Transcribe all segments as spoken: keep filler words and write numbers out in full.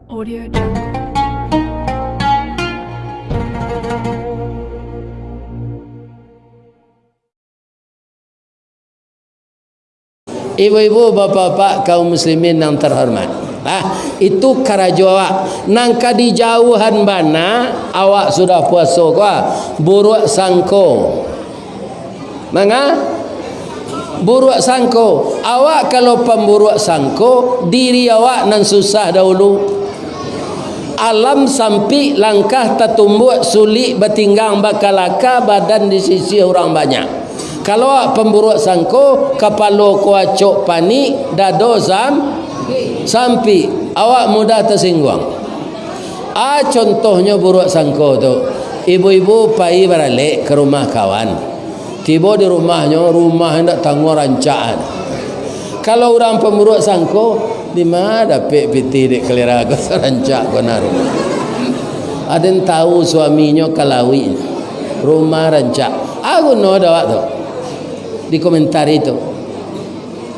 Audio Jungle. Ibu-ibu, bapak-bapak, kaum muslimin yang terhormat. Ah, itu karajo awak. Nan ka dijauahan bana, awak sudah puaso ko, ah, buruak sangko. Manga? Buruak sangko. Awak kalau pamburuak sangko, diri awak nan susah dahulu. Alam sampik, langkah tatumbuak, sulik batinggang, bakalaka, badan disisiah urang banyak. Kalau awak pamburuak sangko, kapalo ko acok panik, dado sam-, sampik, awak mudah tasingguang. Ah, contohnyo buruak sangko tu. Ibu-ibu pai baralek ka rumah kawan. Tibo di rumahnyo, rumah indak tangguang rancak. Kalau urang pamburuak sangko, "Di ma dapek pitih dek kalera ko sarancak ko na rumah?" Aden tahu suaminyo ka lawik, rumah rancak. Ah, guno dek awak tu dikomentari tu.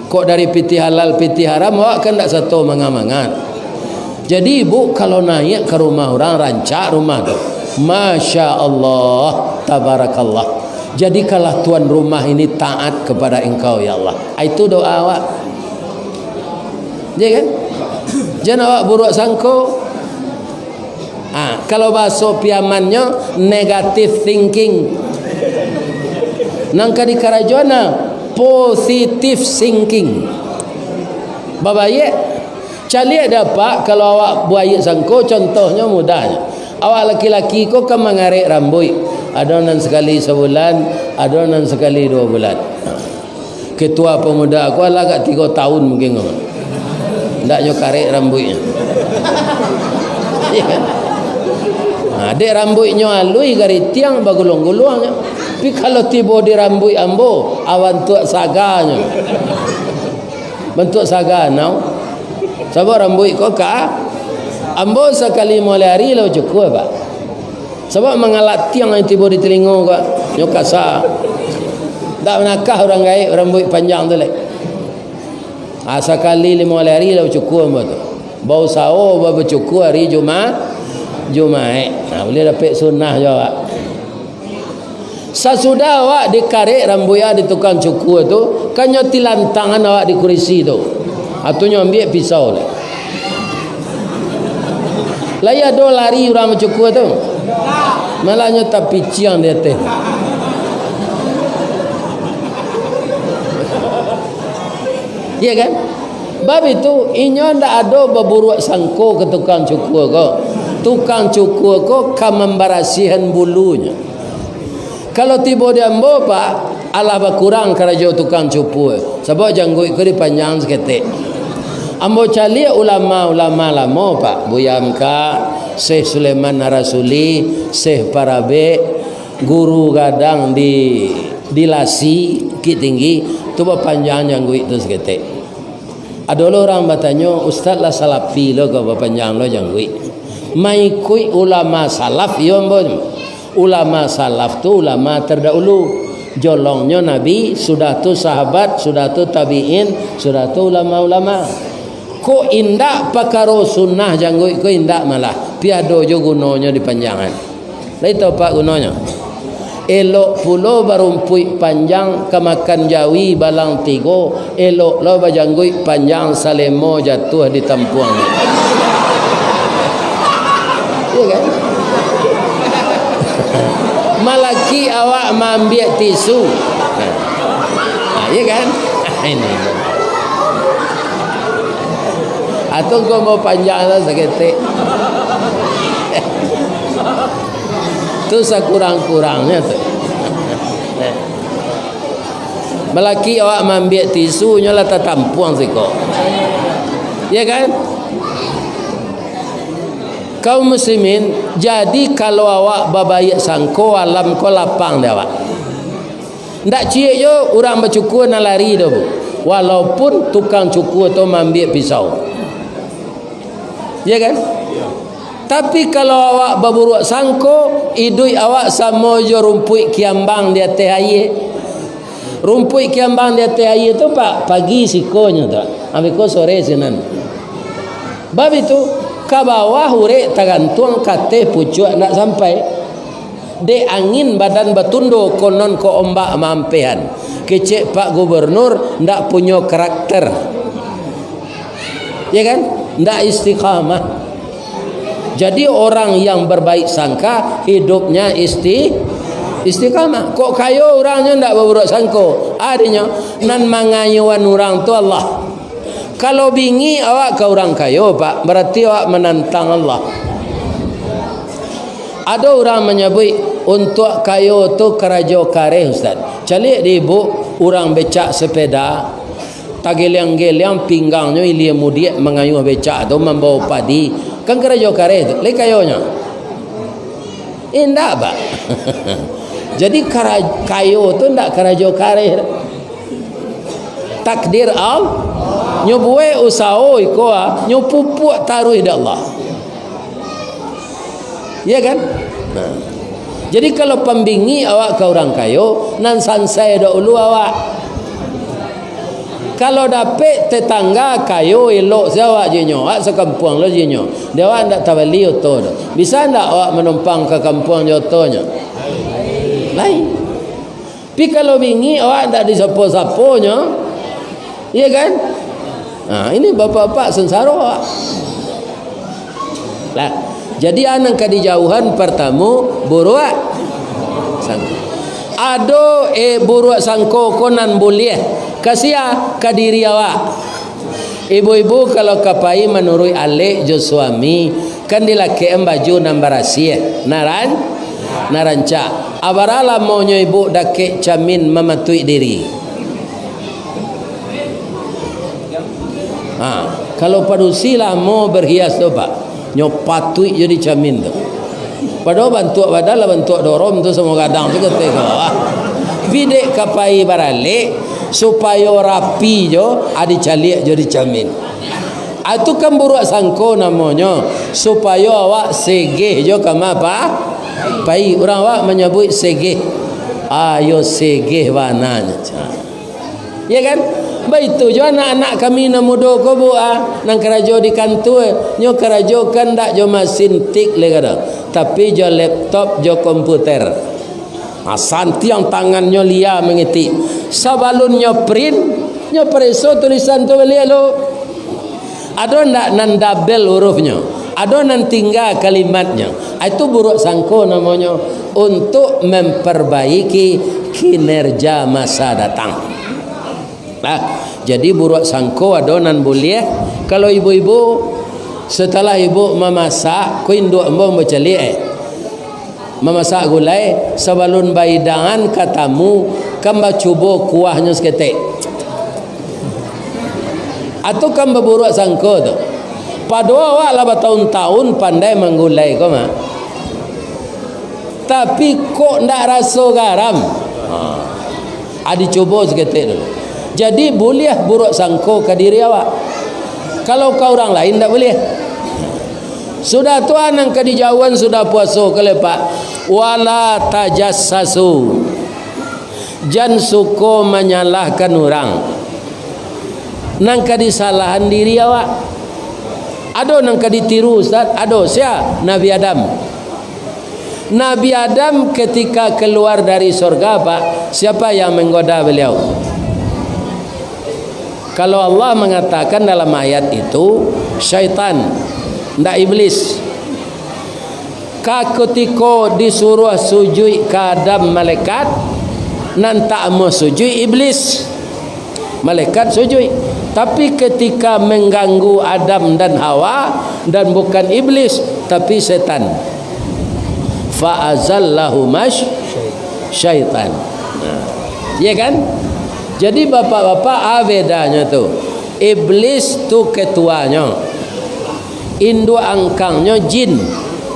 Kok dari pitih halal, pitih haram, awak kan ndak sato manga-manga. Jadi, ibu kalau naiak ka rumah urang, rancak rumah tu. Masya Allah, tabarakallah. Jadikanlah tuan rumah ini taat kepada Engkau, ya Allah. Ah, itu doa awak. Ya kan? Jan awak buruak sangko. Ah, kalau bahaso Piamannyo, negative thinking. Nan ka dikarajoan, nah, positive thinking. Babaiak, caliak dek apak, kalau awak buaiak sangko, contohnyo mudahnyo. Awak laki-laki ko kan mangarek rambuik. Ado nan sakali sabulan, ado nan sakali duo bulan. Ketua pemuda ko alah agak tigo tahun mungkin ko. Ndak nyo karek rambuiknyo. Iyo kan? Nah, dek rambuiknyo aluih garitiang baguluang-guluang nyo. Tapi kalau tibo di rambuik ambo, ah, bantuak saganyo. Bantuak saga anau. Sabab rambuik ko ka, ambo sakali mulai ari lah bacukua, Pak. Sabab mangalatiang nan tibo di talingo ko, nyo kasa. Ndak manakah urang gaek rambuik panjang tu lai. Ah, sakali limo ari lah bacukua ambo tu. Bausaho ba-, bacukua ari Juma-, Jumaik. Nah, buliah dapek sunnah jo awak. Sasudah awak dikarek rambuik di tukang cukua tu, kan nyo tilantangan awak di kurisi tu. Atau nyo ambiak pisau lai. Lai ado lari urang bacukua tu? Malah nyo tapiciang di ateh. Iya kan? Bab itu, inyo ndak ado baburuak sangko ka tukang cukua ko. Tukang cukua ko ka mambarasiahan bulunyo. Kalau tibo di ambo, Pak, alah bakurang karajo tukang cukua, sabab jangguik ko dipanjang saketek. Ambo caliak ulama-ulama lamo, Pak, Buya Hamka, Syekh Sulaiman Ar-Rasuli, Syekh Parabek, Guru Gadang di, di Lasi, Bukittinggi, tu bapanjang jangguik tu saketek. Ado lo urang batanyo, "Ustaz lah salafi lo ko, bapanjang lo jangguik?" Maikuik ulama salaf, iyo ambo. Ulama salaf tu ulama tardahulu. Jolongnyo Nabi, sudah tu sahabat, sudah tu tabiin, sudah tu ulama-ulama. Kok indak pakaro sunnah jangguik ko indak malah. Pi ado jo gunonyo dipanjangan. Lai tau, Pak, gunonyo? Elok pulo barumpuik panjang ka makan jawi balang tigo, elok lo bajangguik panjang salemo jatuah di tampuang. Iya kan? Malaki awak maambiak tisu. Nah, iya kan? Ini. Atau kau mau panjang lah saketek. Tu sakurang-kurangnyo tu. Malaki awak maambiak tisu, nyo lah tatampuang siko. Ya kan? Kaum muslimin, jadi kalau awak babaiak sangko, alam ko lapang di awak. Ndak ciek jo urang bacukua nan lari tu, Bu. Walaupun tukang cukua tu maambiak pisau. Ya kan? Tapi kalau awak baburuak sangko, iduik awak samo jo rumpuik kiambang di ateh aia. Rumpuik kiambang di ateh aia tu, Pak, pagi sikonyo tu. Abih ko sore sinan. Bab itu, Ka bawah urek tagantuang, ka ateh pucuak ndak sampai. Dek angin badan batundo, konon ko ombak maampehan. Kecek Pak Gubernur ndak punyo karakter. Ya kan? Ndak istiqamah. Jadi, orang yang berbaik sangka, hidupnya isti-, istiqamah. Kok kayo urangnyo ndak baburuak sangko? Adinyo, nan mangayuan urang tu Allah. Kalau bingik awak ka urang kayo, Pak, berarti awak menantang Allah. Ado urang manyabuik, untuak kayo tu karajo kareh, Ustaz. Caliak di ibuk, urang becak sepeda, tageliang-geliang pinggangnyo ilia mudiak mangayuah becak tu, mambawa padi. Kan karajo kareh tu, lai kayonyo? Indak, Pak. Jadi, kara-, kayo tu ndak karajo kareh. Takdir Al-, nyo buek usaho iko, ah, nyo pupuak taruih dek Allah. Iya kan? Nah. Jadi, kalau pambingik awak ka urang kayo, nan sansai dahulu awak. Kalau dapek tetangga kayo, elok se awak jo inyo, awak sakampuang lo jo inyo. Dek awak ndak tabali oto tu. Bisa ndak awak manumpang ka kampuang jo otonyo? Lai. Tapi kalau bingik, awak ndak disapo-saponyo. Iya kan? Nah, ini bapak-bapak sansaro awak. Lah, jadi a nan ka dijauhan, partamo, buruak sangko. Ado, eh, buruak sangko ko nan buliah. Ka sia? Ka diri awak. Ibu-ibu, kalau ka pai manuruik alek jo suami, kan dilakekan baju nan barasiah, naran-, nan rancak. A bara lamonyo ibu dakek camin mamatuik diri? Ha, kalau padusi lamo berhias tu, Pak, nyo patuik jo di camin tu. Padahal bantuak badan lah bantuak dorom tu, samo gadang tu kata ko. Tapi dek ka pai baralek, supayo rapi jo, a dicaliak jo di camin. A tu kan buruak sangko namonyo, supayo awak segeh jo kama pa-, pai. Urang awak manyabuik segeh. Ayo segeh bana nyo. Ya kan? Baitu jo anak-anak kami nan mudo ko, Bu, ah, nan karajo di kantua, nyo karajo kan ndak jo masin tik lai ka do, tapi jo laptop, jo komputer. Ah, santiang tangannyo lia mangetik. Sabalun nyo print, nyo pareso tulisan tu baliak lo. Ado ndak nan dabel hurufnyo? Ado nan tingga kalimatnyo? Ah, itu buruak sangko namonyo, untuk memperbaiki kinerja masa datang. Nah, jadi buruak sangko ado nan buliah. Kalau ibu-ibu, setelah ibu mamasak, ko induak ambo bacaliak, eh. Mamasak gulai, sabalun bahidangan ka tamu, kan bacubo kuahnyo saketek. Atau kan baburuak sangko tu. Pado awak lah batahun-tahun pandai manggulai ko mah. Tapi kok ndak raso garam? Ha. A dicubo saketek dulu. Jadi, buliah buruak sangko ka diri awak. Kalau ka urang lain, ndak buliah. Sudah tu, a nan ka dijauhan sudah puaso, ka lepak. Wala tajassasu. Jan suko manyalahkan urang. Nan ka disalahan diri awak. Ado nan ka ditiru, Ustaz? Ado. Sia? Nabi Adam. Nabi Adam ketika keluar dari sorga, Pak, siapa yang menggoda beliau? Kalau Allah mengatakan dalam ayat itu, syaitan, ndak iblis. Ka kutiko disuruah sujuik ka Adam malaikat, nan tak amuah sujuik iblis. Malaikat sujuik. Tapi ketika mengganggu Adam dan Hawa, dan bukan iblis, tapi setan. Fa azallahuma syaitan. Nah, iya kan? Jadi, bapak-bapak, a bedanyo tu. Iblis tu ketuanyo. Induak angkangnyo jin,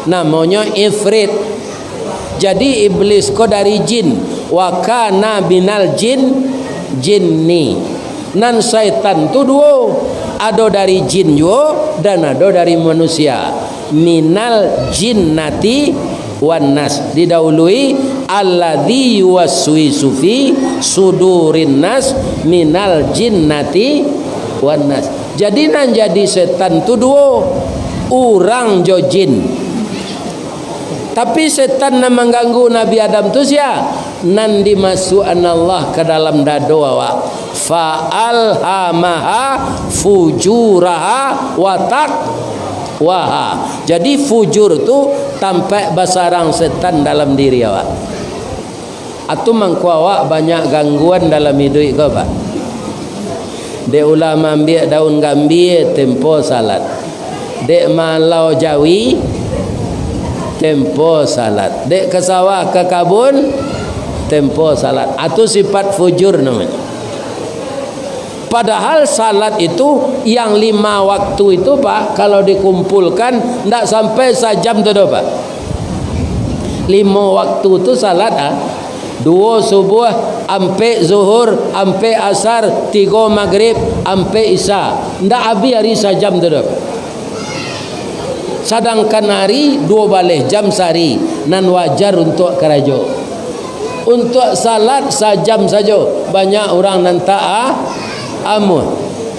namonyo Ifrit. Jadi, iblis ko dari jin. Wa kana minal jin, jinni. Nan syaitan tu duo, ado dari jin juo, dan ado dari manusia. Minal jinnati wan nas. Didahului, alladzi yuwaswisu fi sudurin nas minal jinnati wan nas. Jadi, nan jadi setan tu duo. urang jo jin. Tapi setan nan mangganggu Nabi Adam tu sia? Nan dimasuakan Allah ka dalam dado awak. Fa alhamaha fujuraha wa taqwaha. Jadi fujur tu tampek basarang setan dalam diri awak. Atu mangko awak banyak gangguan dalam iduik ko, Pak. Dek ulah maambiak daun gambia, tempo salat. Dek maalau jawi, tempo salat. Dek ka sawah, ka kabun, tempo salat. Atu sifat fujur namonyo. Padahal salat itu yang lima waktu itu, Pak, kalau dikumpulkan, ndak sampai sajam tu doh, Pak. Limo waktu tu salat, ah. Duo subuah, ampek zuhur, ampek asar, tigo magrib, ampek isya. Ndak abih ari sajam tu doh. Sadangkan ari duo baleh jam sahari, nan wajar untuak karajo. Untuak salat sajam sajo, banyak urang nan tak a-, amuah.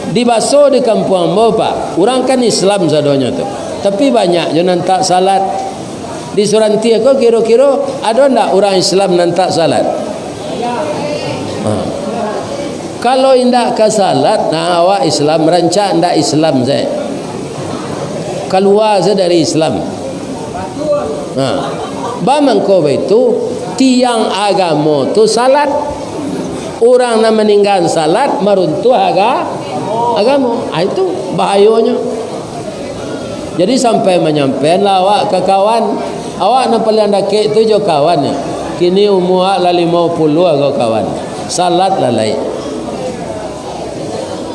Di baso di kampuang ambo, Pak, urang kan Islam sadonyo tu, tapi banyak jo nan tak salat. Di Suranti ko kiro-kiro ado ndak urang Islam nan tak salat? Ha. Kalau indak ka salat, nah, awak Islam rancak ndak Islam sae. Kalua sae dari Islam. Ha. Bamangko baitu, tiang agamo tu salat. Urang nan maninggaan salat maruntuah aga-, agamo. Ah, itu bahayonyo. Jadi sampai manyampaianlah awak ka kawan. Awak nan paliang dakek tu jo kawan, yo. Kini umua awak lah limo puluah ko kawan. Salat lah lai.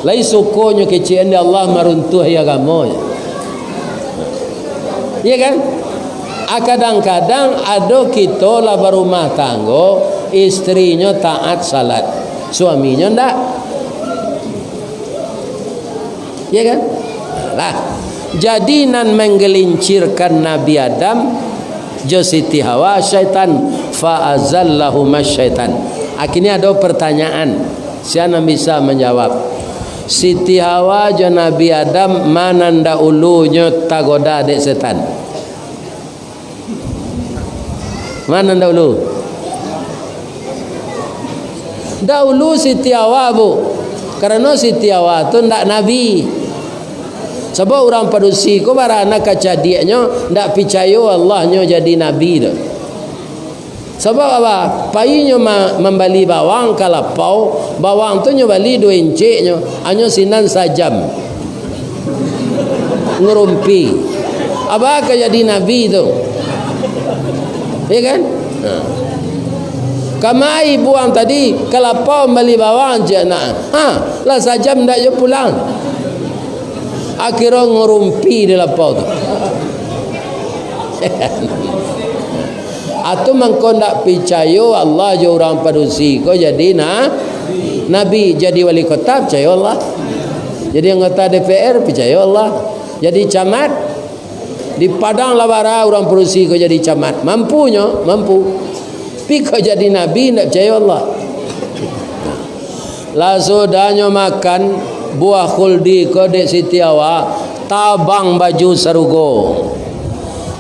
Lai sukonyo kecek dek Allah maruntuahi agamo, yo. Iya kan? Ah, kadang-kadang ado kito lah barumah tanggo, istrinyo taat salat, suaminyo ndak. Iya kan? Lah. Jadi nan manggelincirkan Nabi Adam jo Siti Hawa syaitan, fa azallahuma syaitan. Ah, kini ado pertanyaan, sia nan bisa manjawab? Siti Hawa jo Nabi Adam, ma nan daulunyo tagoda dek setan? Ma nan daulu? Daulu Siti Hawa, Bu. Karano Siti Hawa tu ndak nabi. Sabab urang padusi ko barana kacadiaknyo, ndak picayo Allah nyo jadi nabi tu. Sabab apa? Painyo ma-, mambali bawang ka lapau, bawang tu nyo bali duo inciknyo, hanyo sinan sajam. Ngerumpi. Abah ka jadi nabi tu. Iya kan? Ha. Kamai buang tadi, ka lapau mambali bawang, cek nak. Ha, lah sajam ndak jo pulang. Akhirnyo ngerumpi di lapau tu. Atu mangko ndak picayo Allah jo urang padusi ko jadi na-, nabi, jadi wali kota, picayo Allah. Jadi anggota D P R, picayo Allah. Jadi camat, di Padang lah bara urang padusi ko jadi camat. Mampunyo, mampu. Tapi ko jadi nabi, ndak picayo Allah. Lah sudahnyo makan buah khuldi ko dek Siti Hawa, tabang baju sarugo.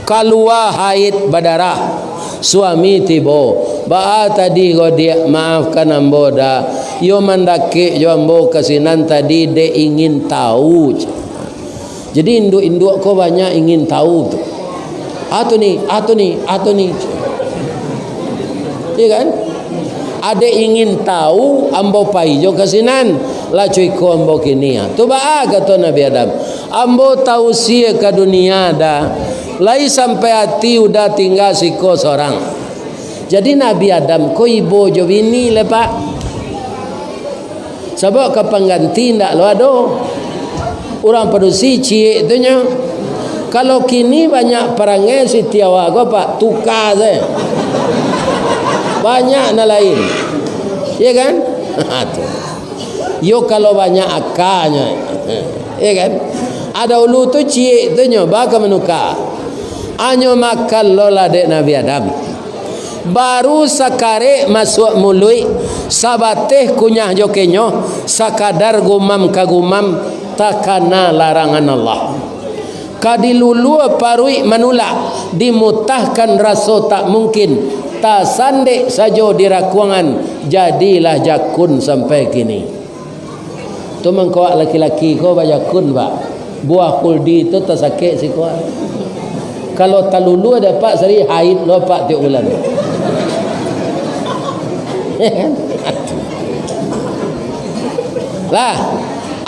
Kalua haid badarah. Suami tibo. Baa tadi ko, Diak? Maafkan ambo, Da. Iyo mandakek jo ambo ka sinan tadi dek ingin tahu. Jadi, induak-induak ko banyak ingin tahu tu. Atu ni, atu ni, atu ni. Iya kan? Adek ingin tahu, ambo pai jo ka sinan. Lah cuko ambo kini. Tu baa kato Nabi Adam, "Ambo tausia ka dunia, Da. Lai sampai ati udah tingga siko sorang." Jadi, Nabi Adam ko ibo jo bini lai, Pak. Sabab ka pangganti ndak lo ado. Urang padusi ciek tu nyo. Kalau kini banyak parangai Siti Hawa ko, Pak, tuka sae. Banyak nan lain. Iya kan? Tu. Yo kalau banyak akanyo. Iya kan? Ado ulu tu ciek tu nyo, baa ka manuka. Anyo makan lo lah dek Nabi Adam. Baru sakarek masuak muluik, sabateh kunyah jo kenyo, sakadar gumam ka gumam, takana larangan Allah. Ka dilulua paruik manulak, dimutahkan raso tak mungkin, tasandek sajo di rakuangan, jadilah jakun sampai kini. Tu mangko awak laki-laki ko bajakun, Pak. Buah kuldi tu tasakek siko. Kalau talulua dek apak sari, haid lo apak tiok bulan. Lah,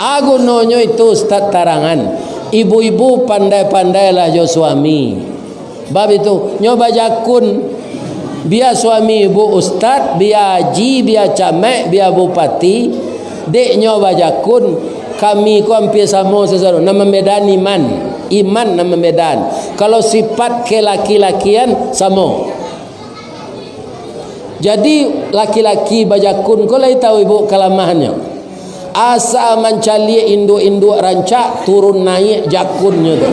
a gunonyo itu, Ustaz tarangan. Ibu-ibu pandai-pandailah jo suami. Bab itu, nyo bajakun, bia suami ibu ustad, bia haji, bia camek, bia bupati, dek nyo bajakun, kami ko ampia samo sasaro. Nan mambedaan iman, iman nan mambedaan. Kalau sipat kelaki-lakian, samo. Jadi, laki-laki bajakun ko lai tahu ibu kalamahannyo. Asa mancaliak induak-induak rancak, turun naiak jakunnyo tu.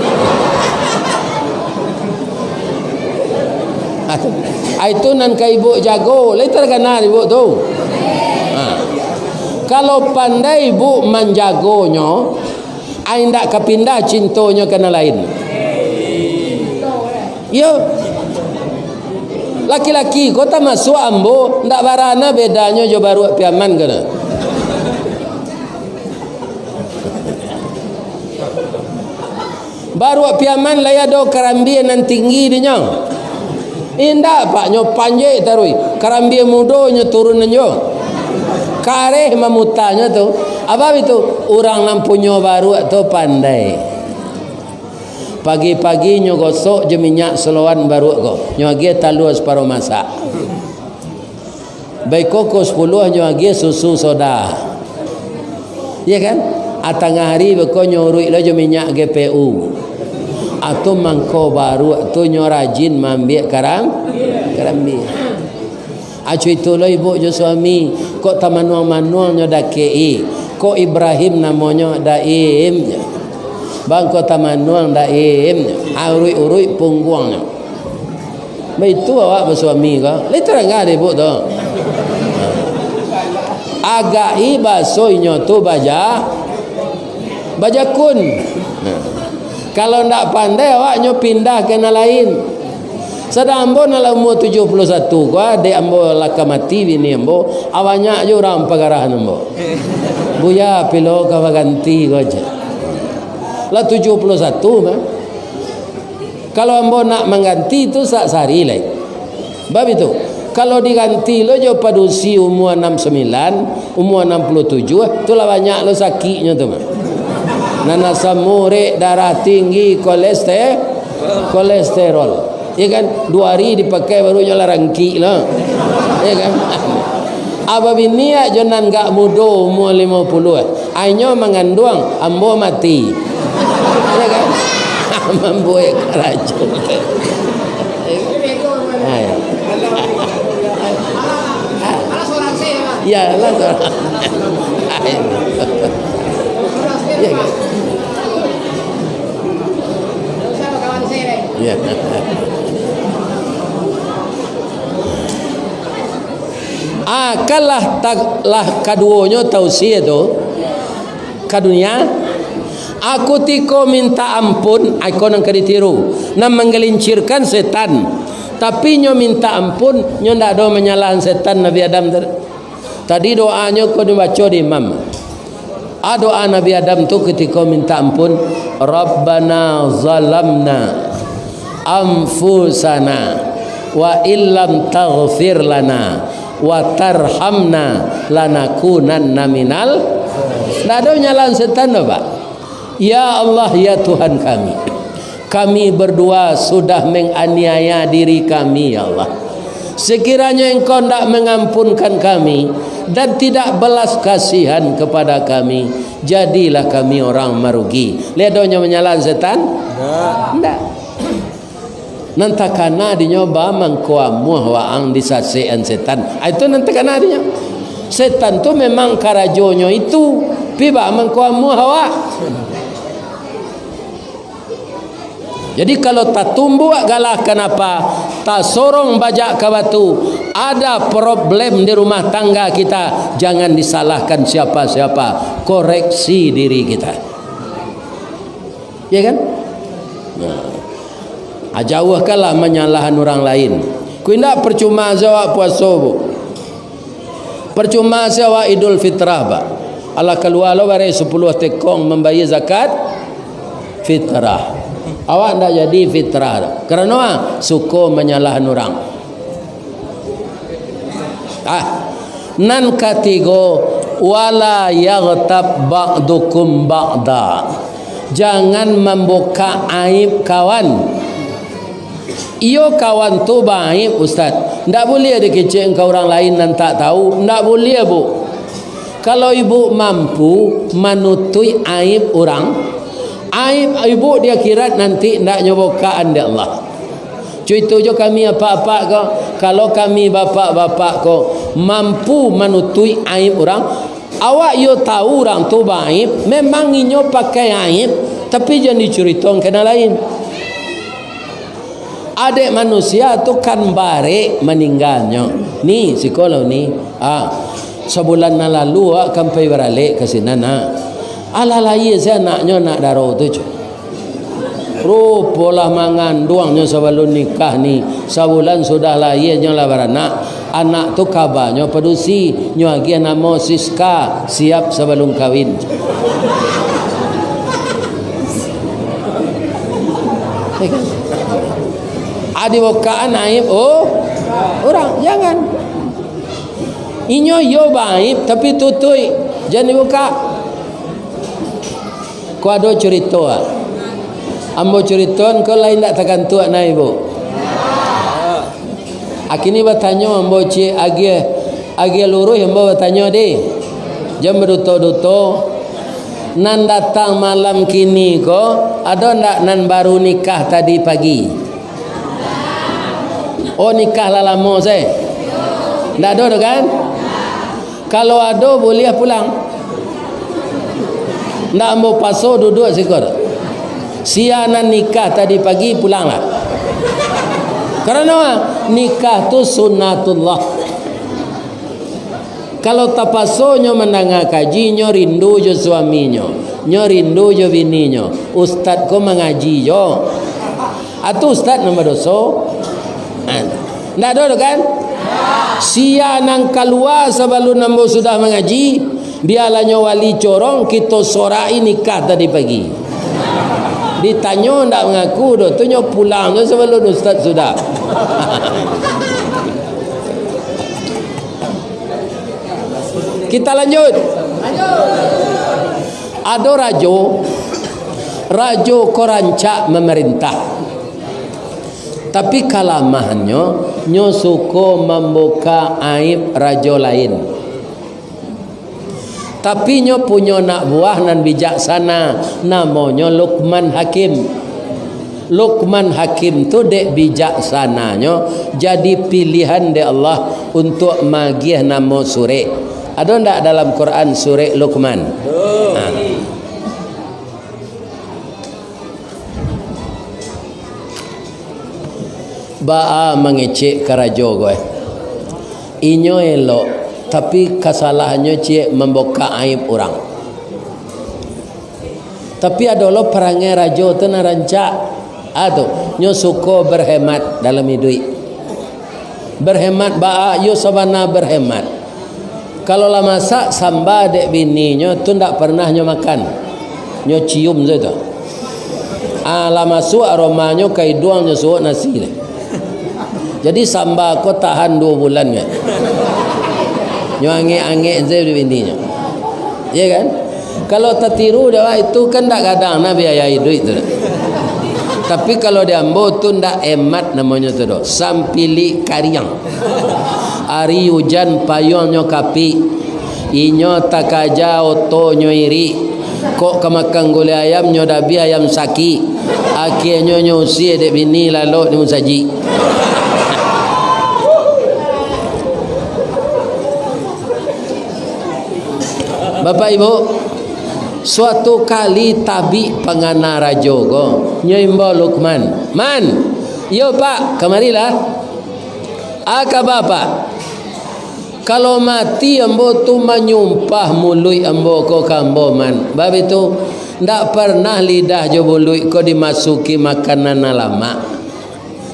Ah, itu nan ka ibu jago, lai takana ibu tu. Ha. Kalau pandai ibu manjagonyo, ai indak ka pindah cintonyo ka nan lain. Iyo. Laki-laki ko tamasuak ambo, ndak barana bedanyo jo baruak Piaman ko nah. Baruak Piaman lai ado karambia nan tinggi dinyo. Indak, Pak, nyo panjek taruih. Karambia mudo nyo turun nan jo. Kareh mamutanyo tu. Apa itu? Urang nan punyo baruak tu pandai. Pagi-pagi nyo gosok jo minyak seloan baruak ko. Nyo agiah talua saparo masak. Baiko ko sapuluah nyo agiah susu soda. Iyo kan? A tangah ari beko nyo uruik lo jo minyak G P U. Atau mangko baruak tu nyo rajin maambiak karang-, karambia. Acu itu lo ibu jo suami, kok tamanuang-manuang nyo dakek-i, kok Ibrahim namonyo Daim. Bang, kok tamanuang Daim, uruik-uruik pungguangnyo. Baitu awak basuami ko, lai tarangah dek ibu tu. Agak-i baso inyo tu baja-, bajakun. Kalau ndak pandai awak nyo pindah ka nan lain. Sadang ambo nan lah umua tujuah puluah satu ko, adek ambo lah ka mati bini ambo, a banyak jo urang pagarahan ambo. Buya pilo ka baganti ko aja. Lah tujuah puluah satu mah. Kalau ambo nak mangganti tu sa-, sahari lai. Bab itu, kalau diganti lo jo padusi umua anam sambilan, umua anam puluah tujuah, tu lah banyak lo sakiknyo tu mah. Nan asam urek, darah tinggi, koleste-, kolesterol. Ya kan? Duo hari dipakai baru nyo lah rangkik lo. Ya kan? Abah bini jo nan gak mudo umua limo puluah. Ainyo manganduang, ambo mati. Ya kan? Mambuek karajo. Hai. Ya, lah, sorang. Hai. Ya kan? Ya. Ah, kan lah ta-, lah kaduonyo tausia tu ka dunia. Aku tiko minta ampun, iko nan ka ditiru, nan manggalincirkan setan. Tapi nyo minta ampun, nyo ndak ado manyalahan setan Nabi Adam tadi. Tadi doanyo ko dibaco di imam. A, doa Nabi Adam tu katiko minta ampun, "Rabbana zalamna anfusana wa illam taghfir lana wa tarhamna lanakunanna minal." Ndak ado nyalahan setan doh, Pak. Ya Allah, ya Tuhan kami, kami berdua sudah menganiaya diri kami, ya Allah. Sekiranya Engkau ndak mengampunkan kami dan tidak belas kasihan kepada kami, jadilah kami orang marugi. Lai ado nyo manyalahan setan? Ndak. Ndak. Nan takana dinyo ba mangko amuah waang disasekan setan. Ah, itu nan takana dinyo. Setan tu memang karajonyo itu, pi ba mangko amuah awak. Jadi, kalau tatumbuak galah kanapa, tasorong bajak ka batu, ada problem di rumah tangga kita, jangan disalahkan siapa-siapa, koreksi diri kita. Ya kan? Ah, jauahkanlah manyalahan urang lain. Kok indak, percuma se awak puaso, Bu. Percuma se awak Idul Fitrah, Pak. Alah, kalua lo bareh sapuluah tekong mambayia zakat fitrah. Awak ndak jadi fitrah doh. Karano, ah, suko manyalahan urang. Ah, nan katigo, "Wala yaghtab ba'dukum ba'da." Jangan mambukak aib kawan. Iyo, kawan tu baaib, Ustaz. Ndak buliah dikecek ka urang lain nan tak tahu. Ndak buliah, Bu. Kalau ibu mampu manutuik aib urang, aib ibu di akhirat nanti ndak nyo bukaan dek Allah. Cuito jo kami apak-apak ko, kalau kami bapak-bapak ko mampu manutuik aib urang, awak iyo tahu urang tu baaib, memang inyo pakai aib, tapi jan dicuritoan ka nan lain. Adek manusia tu kan barek maningganyo. Ni, siko lo ni. Ah, sabulan nan lalu awak kan pai baralek ka sinan, ah. Alah, lahia se anaknyo, anak daro tu, cu. Rupo lah manganduangnyo sabalun nikah ni, sabulan sudah lahia nyo lah baranak. Anak tu kabanyo padusi, nyo agiah namo Siska, siap sabalun kawin. Adi bukaan aib, oh, urang, jangan. Inyo iyo baaib, tapi tutuik, jan dibukak. Ko ado curito, ah. Ambo curitoan ko, lain ndak takantuak nah, Ibu. Akini batanyo ambo ciek agiah, agiah luruih ambo batanyo, deh. Jan baduto-duto. Nan datang malam kini ko, ado ndak nan baru nikah tadi pagi? Oh, nikah lah lamo se. Ndak ado doh, kan? Kalau ado, buliah pulang. Ndak ambo paso duduak siko. Sia nan nikah tadi pagi, pulanglah. Karano, ah, nikah tu sunatullah. Kalau tapaso nyo mandanga kaji, nyo rindu jo suaminyo, nyo rindu jo bininyo, ustad ko mangaji jo. Atu ustad nan badoso? Ah, ndak ado tu, kan? Sia nan kalua sabalun ambo sudah mangaji, bialah nyo wali corong, kito sorak-i nikah tadi pagi. Ditanyo ndak mangaku doh, tu nyo pulang tu sabalun ustad sudah. Kita lanjut. Ado rajo, rajo ko rancak mamarintah. Tapi kalamahannyo, nyo suko mambuka aib rajo lain. Tapi nyo punyo anak buah nan bijaksana, namonyo Lukman Hakim. Lukman Hakim tu dek bijaksananyo jadi pilihan dek Allah untuak magiah namo surek. Ado ndak dalam Quran surek Lukman? Ha. Baa mangecek ka rajo ko, eh? Inyo elok, tapi kasalahannyo ciek mambukak aib urang. Tapi ado lo parangai rajo tu nan rancak. Ah, tu, nyo suko berhemat dalam iduik. Berhemat baa, iyo sabana berhemat. Kalau lah masak samba dek bininyo tu, ndak pernah nyo makan. Nyo cium sajo tu. Ah, lah masuak aromanyo ka iduang, nyo suok nasi deh. Jadi samba ko tahan duo bulan kan. Nyo angek-angek sajo dek bininyo. Iya kan? Kalau tatiru dek awak itu kan ndak gadang nah biaya iduik tu. Tapi kalau di ambo tu ndak hemat namonyo tu doh. Sampilik kariang. Ari ujan payuangnyo kapik. Inyo takaja otonyo irik. Kok ka makan gulai ayam, nyo dabiah ayam sakik. Akhianyo nyo usie dek bini lalok di musajik. Bapak Ibu, suatu kali tabik pangana rajo ko, nyo imbau Lukman, "Man, iyo Pak, kamarilah." "A kaba, Pak?" Kalau mati ambo tu manyumpah muluik ambo ko ka ambo, man. Bab itu, ndak pernah lidah jo muluik ko dimasuki makanan nan lamak.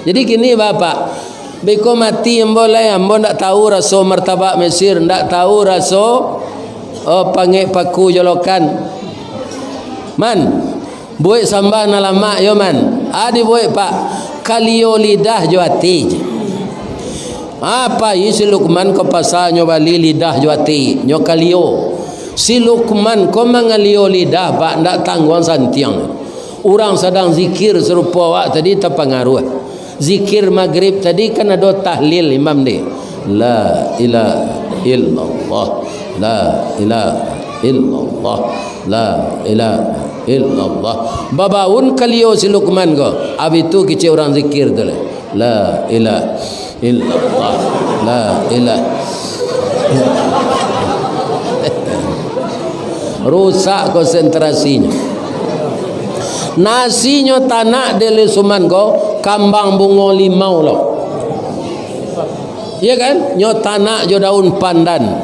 Jadi kini, Bapak, beko mati ambo lai, ambo ndak tahu raso martabak Mesir, ndak tahu raso, oh, pangek paku jolokan. Man, buek sambah nan lamak yo, man. A dibuek, Pak, kalio lidah jo ati. A, pai si Lukman ka pasa, nyo bali lidah jo ati, nyo kalio. Si Lukman ko mangalio lidah, Pak, ndak tangguang santiang. Urang sadang zikir sarupo awak tadi tapangaruah. Zikir magrib tadi kan ado tahlil imam deh. La ilaha illallah. La ilaha illallah. La ilaha illallah. Babaun kalio si Lukman ko. Abih tu kicek urang zikir tu lah. La ilaha illallah. La ilaha. Rusak konsentrasinyo. Nasinyo tanak dek Lukman ko kambang bungo limau lo. Iya kan? Nyo tanak jo daun pandan.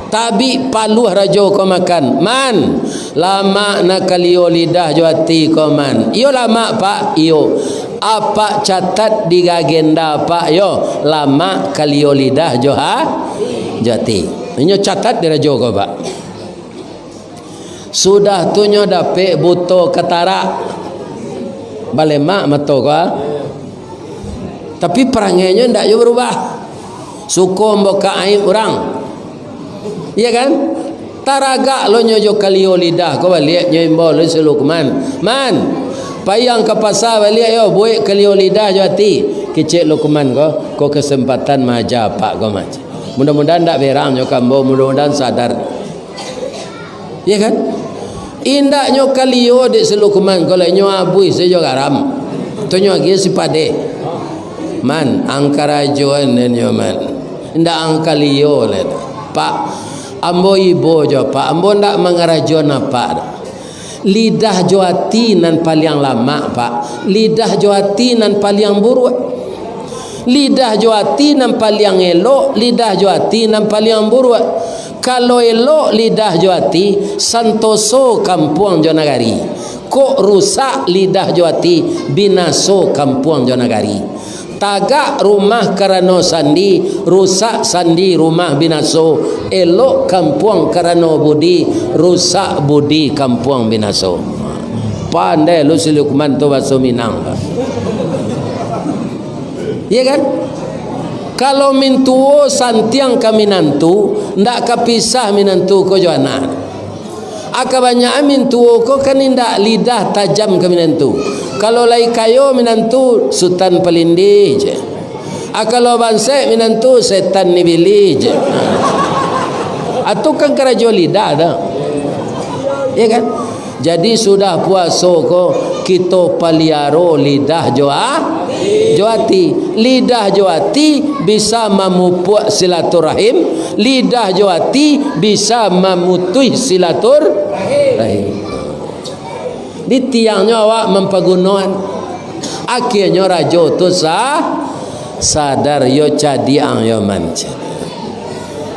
Tabik paluah rajo ko makan. Man, lamak nan kalio lidah jo ati ko, man. Iyo lamak, Pak, iyo. Apak catat di agenda Apak yo, lamak kalio lidah jo ha-, jo ati. Inyo catat di rajo ko, Pak. Sudah tu nyo dapek buto katarak. Balemak mato ko, ah. Tapi parangainyo ndak juo barubah. Suko mambukak aib urang. Iya kan? Taragak lo nyo jo kalio lidah ko baliak, nyo imbau lo si Lukman. Man, pai ang ka pasa baliak yo, buek kalio lidah jo ati. Kecek Lukman ko, ko kesempatan maaja apak ko, man. Mudah-mudahan ndak berang nyo ka ambo, mudah-mudahan sadar. Iya kan? Indaknyo kalio dek si Lukman, kalau inyo abuih sajo garam. Tanyo agiah si padeh. Man, ang karajoan den yo, man. Indak ang kalio lai. Pak, ambo ibo jo, Pak. Ambo ndak mangarajoan apak doh. Lidah jo ati nan paliang lamak, Pak. Lidah jo ati nan paliang buruak. Lidah jo ati nan paliang elok, lidah jo ati nan paliang buruak. Kalau elok lidah jo ati, santoso kampuang jo nagari. Kok rusak lidah jo ati, binaso kampuang jo nagari. Tagak rumah karano sandi, rusak sandi rumah binaso. Elok kampuang karano budi, rusak budi kampuang binaso. Pandai lo si Lukman tu bahaso Minang. Iya kan? Kalau mintuo santiang ka minantu, ndak ka pisah minantu ko jo anak. A, kabanyakan mintuo ko kan indak lidah tajam ka minantu. Kalau lai kayo minantu, Sutan Palindih je. A, kalau bansek minantu, setan ni bili je. A, tu kan karajo lidah tu. Iya kan? Jadi, sudah puaso ko, kito paliaro lidah jo a-, jo ati. Lidah jo ati bisa mamupuak silaturahim, lidah jo ati bisa mamutuih silaturahim. Di tiangnyo awak mampagunoan. Akhianyo rajo tu sa-, sadar, yo cadiak ang yo, man.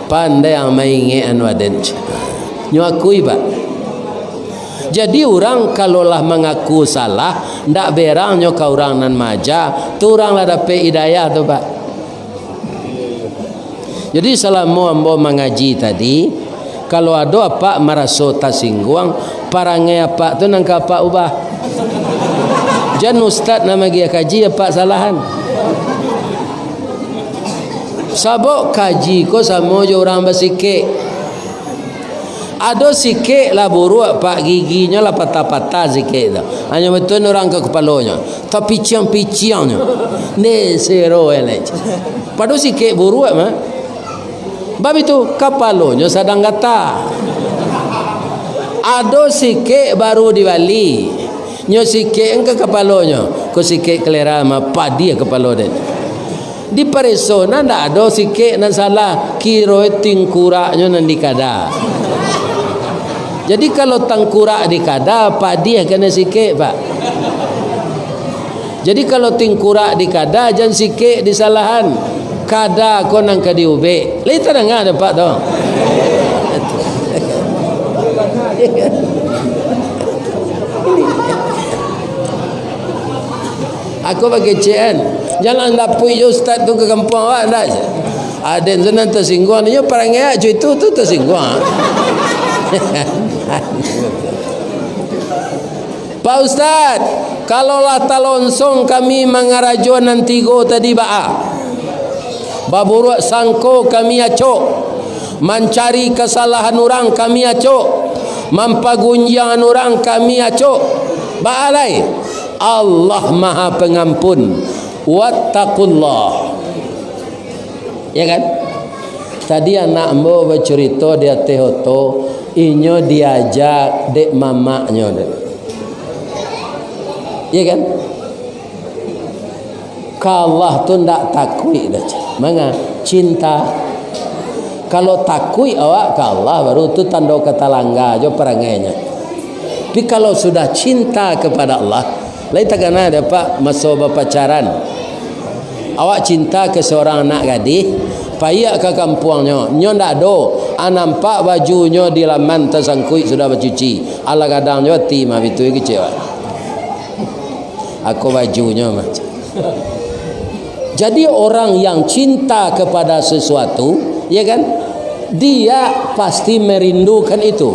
Pandai ang maingek anu aden. Nyo akui, Pak. Jadi, urang kalau lah mangaku salah, ndak berang nyo ka urang nan maaja, tu urang lah dapek hidayah tu, Pak. Jadi, salamo ambo mangaji tadi, kalau ado apak maraso tasingguang, parangai apak tu nan ka apak ubah. Jan ustad nan magiah kaji apak salahan. Sabab kaji ko samo jo urang basikek. Ado sikek lah buruak, Pak, giginyo lah patah-patah sikek tu. Hanyo batua urang ka kapalonyo. Tapiciang-piciangnyo. Nde sero elek. Pado sikek buruak mah. Bab itu, kapalonyo sadang gata. Ado sikek baru dibali. Nyo sikek ka kapalonyo. Ko sikek kalera mah, padiah kapalo den. Dipareso, nah, ndak ado sikek nan salah, kiro tingkuraknyo nan dikada. Jadi, kalau tangkurak dikada, padiah kanai sikek, Pak. Jadi, kalau tingkurak dikada, jan sikek disalahan. Kada ko nan ka diubek. Lai tadanga dek Apak tu? Aku bakecek an. Jan lah dapuik jo ustaz tu ka kampuang awak, ndak? Aden tu nan tasingguang, inyo parangai awak jo itu tu tasingguang. Pak Ustaz, kalau lah talonsong kami mangarajo nan tigo tadi, baa? Baburuak sangko kami acok, mancari kasalahan urang kami acok, mampagunjiangan urang kami acok. Baa lai? Allah Maha Pengampun. Wattaqullah. Ya kan? Tadi anak ambo bacurito di ateh oto, inyo diaja dek mamaknyo tu. Ya kan? Ka Allah tu ndak takuik doh, cak. Manga? Cinta. Kalau takuik awak ka Allah, baru tu tando katalangga jo parangainyo. Tapi kalau sudah cinta kepada Allah, lai takana dek Apak maso bapacaran. Awak cinta ka saurang anak gadih, paiak ka kampuangnyo, nyo ndak ado, a nampak bajunyo di laman tasangkuik sudah bacuci, alah gadang jo ati mah, bitu kecek awak. Ako bajunyo mah. Jadi orang yang cinta kepada sesuatu, ya kan, dia pasti merindukan itu.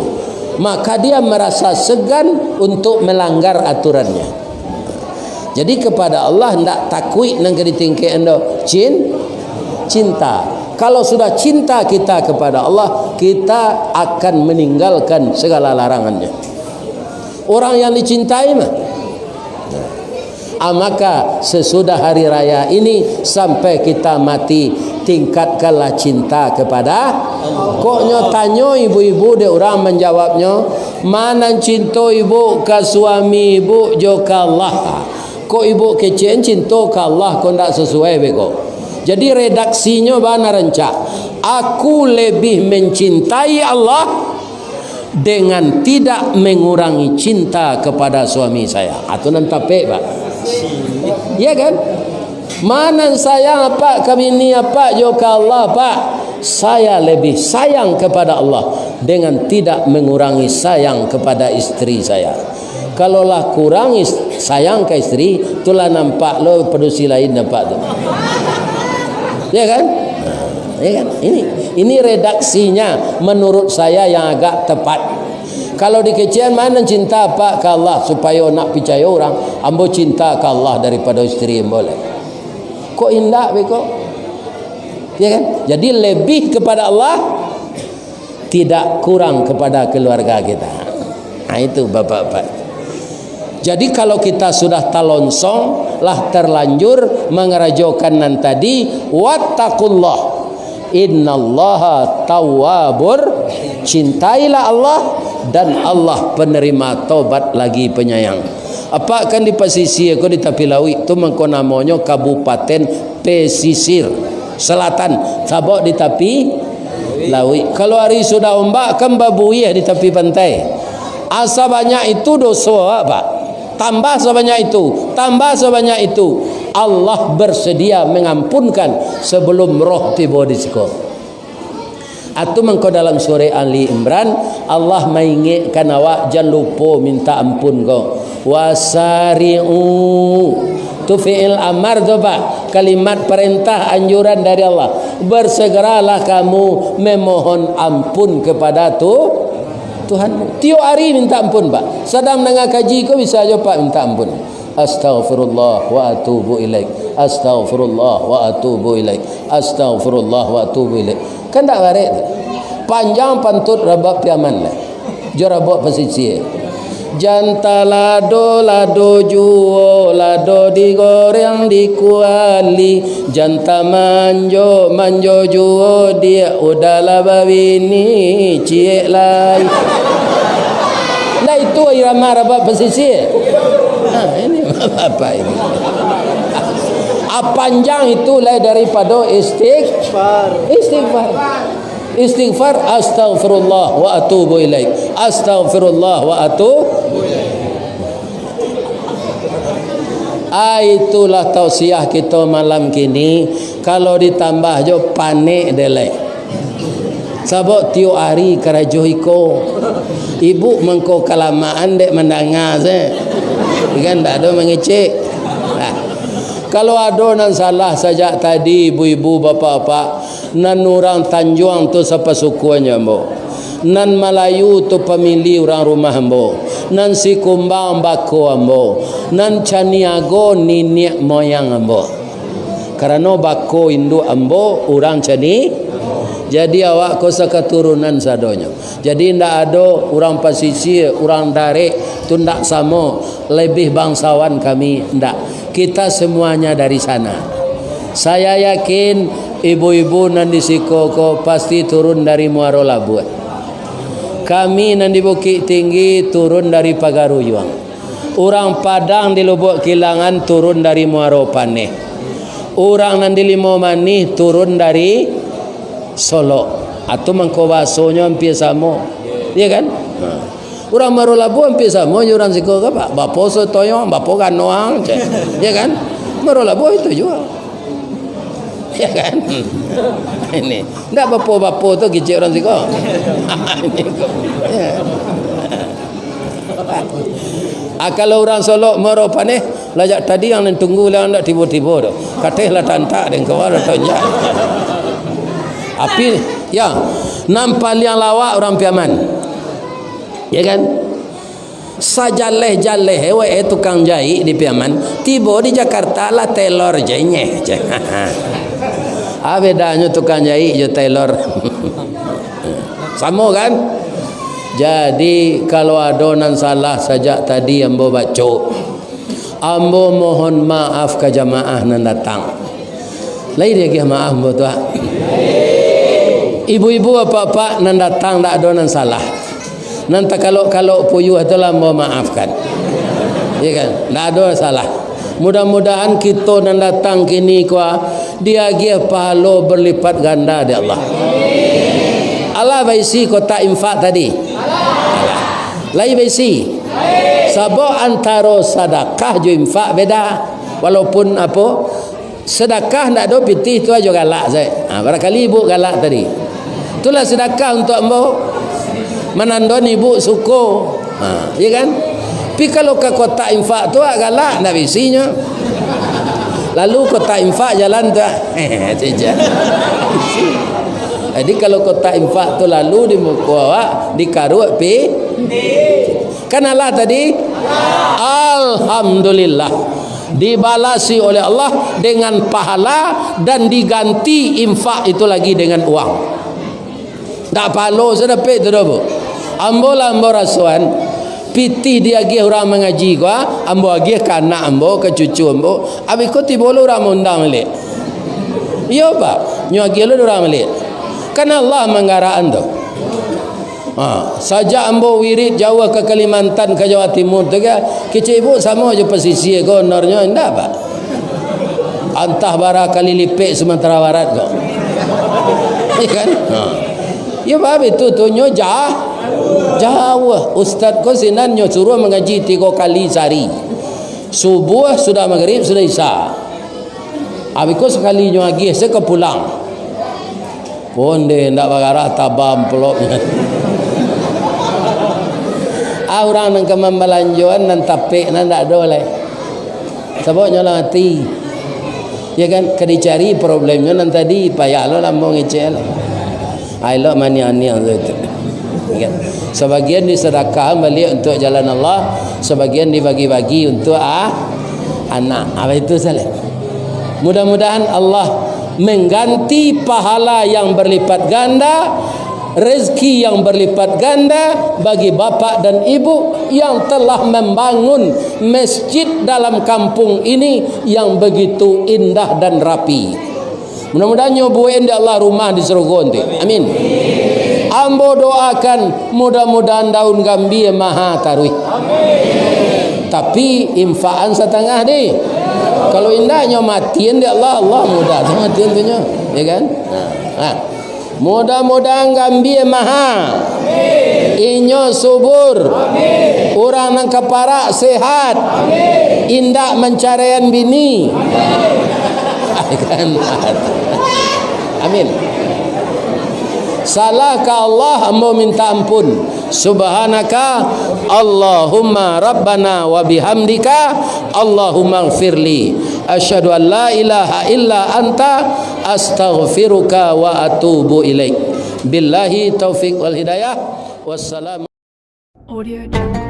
Maka dia merasa segan untuk melanggar aturannya. Jadi kepada Allah ndak takuik nan ka ditingkek ando, cin-, cinta. Kalau sudah cinta kita kepada Allah, kita akan meninggalkan segala larangannya. Orang yang dicintai mah. Ah, maka sesudah hari raya ini sampai kita mati, tingkatkanlah cinta kepada Allah. Kok nyo tanyo ibu-ibu dek urang manjawabnyo, ma nan cinto ibu ka suami ibu jo ka Allah. Kok ibu kecek an cinto ka Allah, kok ndak sasuai beko. Jadi redaksinyo bana rancak. Aku lebih mencintai Allah dengan tidak mengurangi cinta kepada suami saya. Ah, tu nan tapek, Pak. Ya kan? Ma nan sayang apak ka bini apak jo ka Allah, Pak. Saya lebih sayang kepada Allah dengan tidak mengurangi sayang kepada isteri saya. Kalau lah kurang is-, sayang ka isteri, tu lah nampak lo padusi lain nampak tu. Ya kan? Ya kan? Ini, ini redaksinya menurut saya yang agak tepat. Kalau dikecek an, ma nan cinta apak ka Allah, supayo nak picayo urang, ambo cinta ka Allah daripado isteri ambo lai. Kok indak beko? Ya kan? Jadi lebih kepada Allah, tidak kurang kepada keluarga kita. Nah, itu bapak-bapak. Jadi kalau kita sudah talonsong, lah terlanjur mangarajokan nan tadi, wattaqullah. Innallaha tawwabur, cintailah Allah, dan Allah penerima tobat lagi penyayang. Apak kan di pasisia ko di tapi lauik tu mangko namonyo Kabupaten Pesisir Selatan, sabab di tapi lauik. Kalau ari sudah ombak kan babuih di tapi pantai. Asa banyak itu doso awak, Pak. Tambah sabanyak itu, tambah sabanyak itu. Allah bersedia mengampunkan sebelum roh tibo di siko. Atu mangko dalam surah Ali Imran, Allah maingekkan awak jan lupo minta ampun ko. Wasari'u. Tu fi'il amar tu, Pak. Kalimat perintah anjuran dari Allah. Bersegeralah kamu memohon ampun kepada tu-, Tuhan. Tiok ari minta ampun, Pak. Sadang danga kaji ko bisa jo, Pak, minta ampun. Astaghfirullah wa atubu ilaik. Astaghfirullah wa atubu ilaik. Astaghfirullah wa atubu ilaik. Kan dak barek tu. Panjang pantun Rabab Piaman lah. Jo Rabab Pasisia. Jan talado, lado juo, lado digoreng di kuali. Jan tamanjo, manjo juo, diak udahlah babini, ciek lai. Ndak itu irama Rabab Pasisia? Nah, ini apa ini? Ah, panjang itu lai daripado istig-, istighfar. Istighfar, astaghfirullah wa atubu ilaik. Astaghfirullah wa atubu ilaik. Ah, itulah tausiah kito malam kini, kalau ditambah jo panek dek lai. Sabab tiok ari karajo iko. Ibu mangko kalamaan dek mandanga se. Kan ndak ado mangecek. Nah, kalau ado nan salah sajak tadi, ibu-ibu, bapak-bapak, nan urang Tanjuang tu sapasukuan jo ambo. Nan Malayu tu pamili urang rumah ambo. Nan Sikumbang bako ambo. Nan Caniago niniak moyang ambo. Karano bako induak ambo urang Cani-, jadi awak ko sakaturunan sadonyo. Jadi ndak ado urang pasisia, urang darek tu ndak samo, lebih bangsawan kami, ndak. Kita semuanya dari sana. Saya yakin ibu-ibu nan di siko ko pasti turun dari Muaro Labuah. Kami nan di Bukik Tinggi turun dari Pagaruyuang. Urang Padang di Lubuak Kilangan turun dari Muaro Paneh. Urang nan di Limo Manih turun dari Solok. Atu mangko basonyo ampia samo. Iya kan? Ha. Urang Muaro Labuah ampia samo jo urang siko ko, Pak. Bapo Sotoyong, bapo Ganoang, cek. Iya kan? Muaro Labuah itu juo. Iya kan? Ini. Ndak bapo-bapo tu kicik urang siko. Ini ko. Ya. Ah, kalau urang Solok Muaro Paneh, lah jak tadi yang nan tunggu lah ndak tibo-tibo tu. Kateh lah tantak deng kawan lah tonjak. Api, ya, nan paliang lawak urang Piaman. Ya kan? Sajaleh-jaleh wak eh tukang jaik di Piaman, tibo di Jakarta lah telor je nyeh. Ah, bedanyo tukang jaik jo telor. Samo kan? Jadi, kalau ado nan salah sajak tadi ambo baco, ambo mohon maaf ka jamaah nan datang. Lai diagiah maaf ambo tu, ah. Ibu-ibu, apak-apak nan datang ndak ado nan salah. Nan takalok-kalok puyuah tu lah ambo maafkan. Ya kan? Ndak ado salah. Mudah-mudahan kito nan datang kini ko, ah, diagiah pahalo berlipat ganda dek Allah. Alah baisi kotak infak tadi? Alah. Lai baisi? Sabab antaro sadakah jo infak beda. Walaupun apo, sadakah ndak ado pitih tu ajo galak sae. Ha, barakali ibu galak tadi. Itulah sadakah untuak ambo. Manando ibu suko. Ha, iya kan? Tapi kalau ka kotak infak tu, ah, galak, ndak bisinyo. Lalu kotak infak jalan tu, ah. Cicak. Jadi kalau kotak infak tu lalu di muko awak, dikaruak pi-, kan alah tadi? Alhamdulillah. Dibalasi oleh Allah dengan pahala dan diganti infak itu lagi dengan uang. Ndak pahalo se dapek tu doh, Bu. Ambo lah ambo rasoan, pitih diagiah urang mangaji ko, ah, ambo agiah ka anak ambo, ka cucu ambo, abih ko tibo lo urang maundang baliak. Iyo, Pak, nyo agiah lo urang baliak. Kan Allah manggarakan tu. Ha, sajak ambo wirid jauah ka Kalimantan, ka Jawa Timur tu, ka, kecek ibu samo jo pasisia ko honornyo, indak, Pak? Antah bara kali lipek Sumatera Barat ko. Iya kan? Ha. Ya, Pak, itu tu nyo ja-, jauah. Ustaz ko sinan nyo suruah mangaji tigo kali sahari. Subuah, sudah magrib, sudah isya. Abih ko sakalinyo agiah, se ka pulang. Pun deh, ndak bagarah taba amplopnyo. Ah, urang nan ka mambalanjoan, nan tapek, nan ndak ado lai. Sabab nyo lah mati. Ya kan? Ka dicari problemnyo nan tadi, payah lo lamo ngecek lo. Ah, elok maniang-niang tu itu. Ya kan? Sabagian disadakahkan baliak untuak jalan Allah, sabagian dibagi-bagi untuak, ah, anak. Apa itu salah? Mudah-mudahan Allah mengganti pahala yang berlipat ganda, rezeki yang berlipat ganda bagi bapak dan ibu yang telah membangun masjid dalam kampung ini yang begitu indah dan rapi. Mudah-mudahan nyo buek dek Allah rumah di sarugo nanti. Amin. Ambo doakan, mudah-mudahan daun gambia maha taruih. Tapi infakan satangah deh. Kalau indak, nyo matian dek Allah, Allah mudah tu matian tu nyo. Ya kan? Nah, nah. Mudah-mudahan gambia maha. Inyo subur. Urang nan ka parak sehat. Indak mancaraian bini. Amin. Salah ka Allah, ambo minta ampun. Subhanaka Allahumma Rabbana wa bihamdika, Allahumma gfirli. Asyhadu an la ilaha illa anta, astaghfiruka wa atubu ilaik. Billahi taufik wal hidayah. Wassalam. Audio Jungle.